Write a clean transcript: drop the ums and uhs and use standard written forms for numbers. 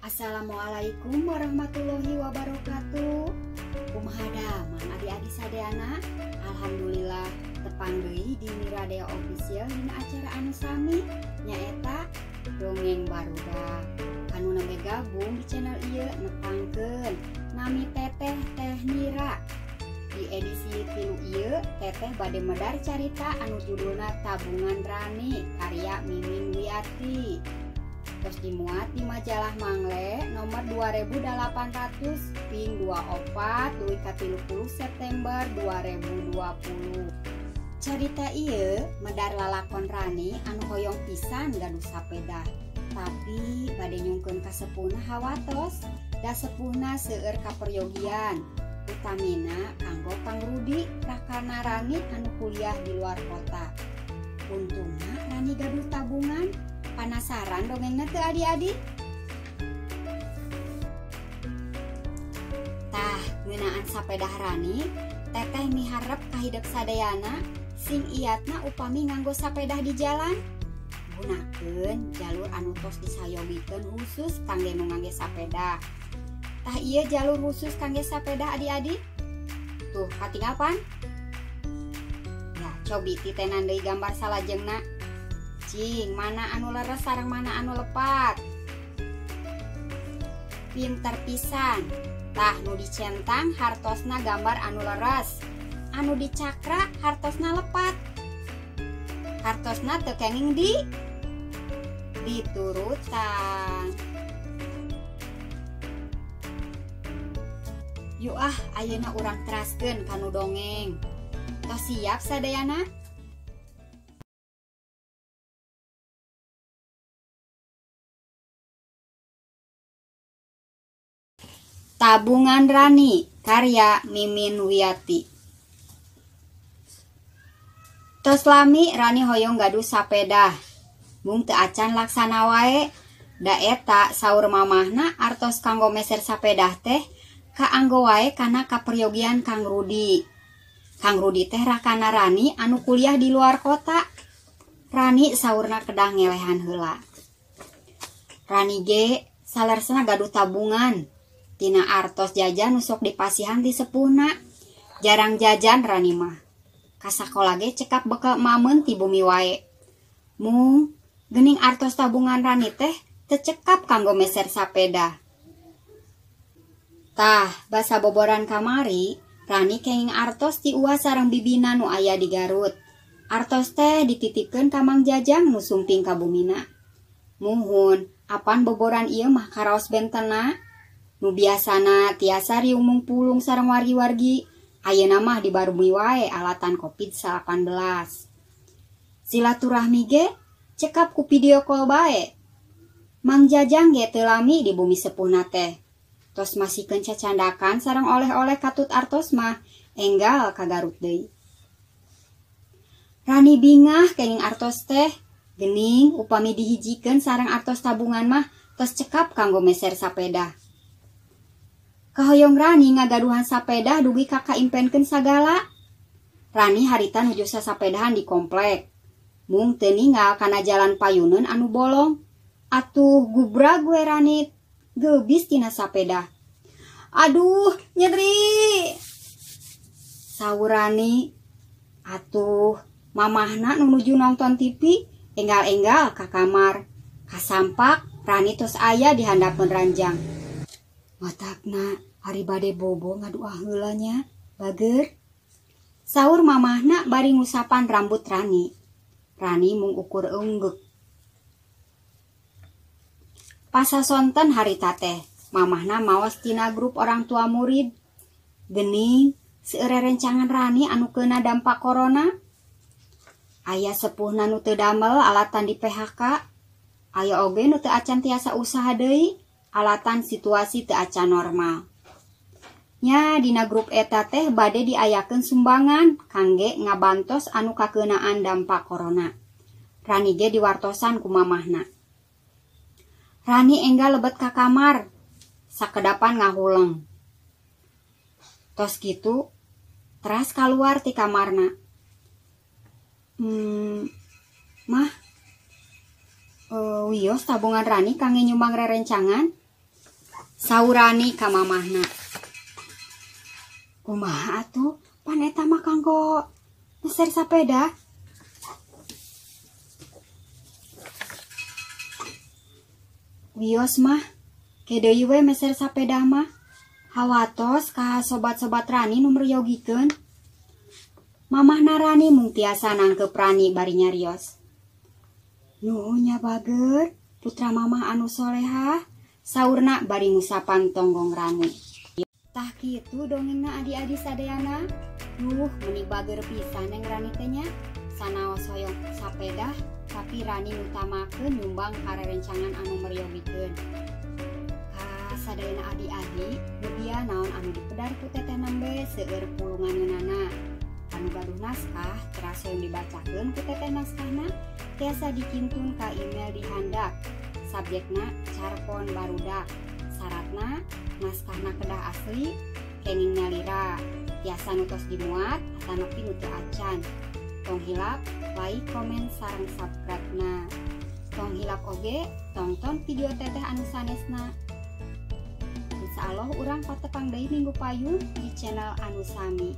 Assalamualaikum warahmatullahi wabarakatuh. Kumaha damang adik-adik sadayana? Alhamdulillah tepang deui di Miradea Official dina acara anu sami nyaeta Dongeng Barudak. Anu nembe gabung di channel ieu nepangkeun nami Teteh Teh Nira. Di edisi 3 ieu Teteh bade medar carita anu judulna Tabungan Rani karya Mimin Wiyati. Terus dimuat di majalah Mangle nomor 2800 ping 24 dugi ka 30 September 2020. Carita ieu medar lalakon Rani anu hoyong pisan gaduh sapeda, tapi bade nyungkeun ka sepuhna hawatos, da sepuhna seueur kaperyogian, utamina kanggo Kang Rudi rakana Rani anu kuliah di luar kota. Untungna Rani gaduh tabungan. Penasaran dongengna teu adik-adik? Tah, ngeunaan sapedah Rani, Teteh miharep kahidep sadayana sing iatna upami nganggo sapedah di jalan. Gunakeun jalur anu tos disayogikeun khusus kangge nu ngangge sapedah. Tah ieu jalur khusus kangge sapedah adik-adik. Tuh, katinggal pan? Ya, cobi titenan deui gambar salajengna. Cing, mana anu leres sareng mana anu lepat. Pinter pisan. Tah nu dicentang hartosna gambar anu leres, anu dicakra hartosna lepat. Hartosna teu kenging di diturutan. Yuk ah, ayeuna urang teraskeun kanu dongeng. Tos siap sadayana? Tabungan Rani karya Mimin Wiyati. Tos lami Rani hoyong gaduh sapedah, mung teu acan laksana wae. Da eta saur mamahna artos kanggo meser sapedah teh kaanggo wae kana kaperyogian Kang Rudi. Kang Rudi teh rakana Rani anu kuliah di luar kota. Rani saurna kedah ngelehan heula. Rani ge saleresna gaduh tabungan. Tina artos jajan nu sok dipasihan di sepuhna. Jarang jajan Rani mah. Ka sakola ge cekap bekel mameun ti bumi wae. Mung geuning artos tabungan Rani teh teu cekap kanggo meser sapeda. Tah, basa boboran kamari, Rani kenging artos ti uwa sareng bibina nu aya di Garut. Artos teh dititipkeun ka Mang Jajang nu sumping ka bumina. Muhun, apan boboran ieu mah karaos bentena? Nu biasana tiasa riung pulung sareng wargi-wargi, ayeuna mah dibarumi wae alatan Covid-19. Silaturahmi ge cekap ku video call bae. Mang Jajang ge teu lami di bumi sepuhna teh. Tos masikeun cacandakan sareng oleh-oleh katut artos mah enggal ka Garut deui. Rani bingah kenging artos teh, geuning upami dihijikeun sareng artos tabungan mah tos cekap kanggo meser sapeda. Kahoyong Rani ngagaduhan sapeda dugi ka kaimpenkeun sagala. Rani harita nuju sasapedahan di komplek. Mung teu ninggal kana jalan payuneun anu bolong. Atuh gubrag we Rani geubis tina sapeda. Aduh, nyeri. Saur Rani. Atuh mamahna nu nuju nonton TV enggal-enggal ka kamar. Kasampak Rani tos aya di handapeun ranjang. Matakna ari bade bobo ngaduah heula nya, bager. Saur mamahna bari ngusapan rambut Rani. Rani mung ukur eunggek. Pasasonten harita teh, mamahna maos tina grup orang tua murid. Geuning seueur rencangan Rani anu keuna dampak corona. Aya sepuhna nu teu damel alatan di PHK. Aya oge nu teu acan tiasa usaha deui alatan situasi teu acan normal. Nya dina grup eta teh bade diayakeun sumbangan kangge ngabantos anu kakeunaan dampak corona. Rani ge diwartosan ku mamahna. Rani enggal lebet ka kamar, sakedapan ngahuleng. Tos kitu teras kaluar ti kamarna. Mah, wios tabungan Rani kangge nyumbang rerencangan. Saur Rani ka mamahna. Kumaha atuh pan eta mah kanggo meser sapeda. Wios mah ke deui we meser sapeda mah. Hawatos ka sobat-sobat Rani nu meryogikeun. Mamahna Rani mung tiasa nangkep Rani bari nyarios. Nuhun nya bager, putra mamah anu solehah, saurna bari ngusapan tonggong Rani. Tah kitu dongengna adi-adi sadayana. Duh, meni bager pisan Neng Rani teh nya. Sanaos hoyong sapedah, tapi Rani ngutamakeun nyumbang ka rerencangan anu meryogikeun. Ka sadayana adi-adi, nebia naon anu dipedar ku teteh nembe seueur pulunganeunana. Anu gaduh naskah teras hoyong dibacakeun ku teteh naskahna tiasa dikintun ka email di handap. Subjekna carpon barudak. Syaratna naskahna kedah asli, kenging nyalira. Tiasa nutos dimuat atanapi nu teu acan. Tong hilap like, komen, sareng subscribe-na. Tong hilap oge tonton video teteh anu sanesna. Insya Allah urang patepang deui minggu payun di channel anu sami.